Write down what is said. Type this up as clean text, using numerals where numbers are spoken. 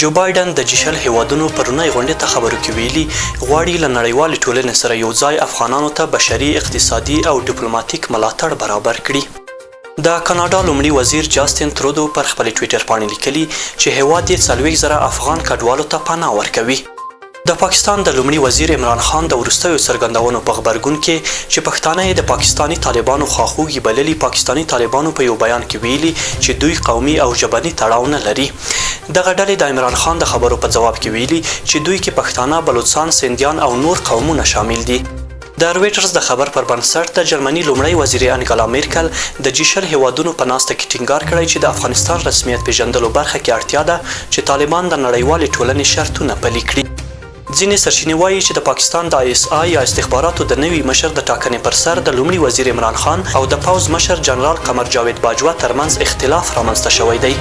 جو بایډن د جي 20 هېوادونو پرونۍ غونډې ته خبرو کې ویلي، غواړي له نړیوالې ټولنې سره یو ځای افغانانو ته بشري، اقتصادي او ډیپلوماتیک ملاتړ برابر کړي. د کاناډا لومړي وزیر جاستین ترودو پر خپلې ټویټر پاڼې لیکلي چې هېواد یې 40 زره افغان کډوالو ته پناه ورکوي. د پاکستان د لومړي وزیر عمران خان د وروستیو څرګندونو په غبرګون کې چې پښتانه یې د پاکستاني طالبانو خواخوږي بللي، پاکستاني طالبانو په یو بیان کې ویلي چې دوی قومي او ژبني تړاو نه لري. دغه ډلې د عمران خان د خبرو په ځواب کې ویلي چې دوی کې پښتانه، بلوڅان، سندیان او نور قومونه شامل دي. د رویټرز د خبر پر بنسټ، د جرمني لومړۍ وزیرې انګلا میرکل د جي 20 هېوادونو په ناسته کې ټینګار کړی چې د افغانستان رسمیت پېژندلو برخه کې اړتیا ده چې طالبان د نړیوالې ټولنې شرطونه پلي کړي. ځینې سرچینې وايي چې د پاکستان د آی اس آی یا استخباراتو د نوي مشر د ټاکنې پر سر د لومړي وزیر عمران خان او د پوځ مشر جنرال قمر جاوید باجوه ترمنځ اختلاف رامنځته شوی دی.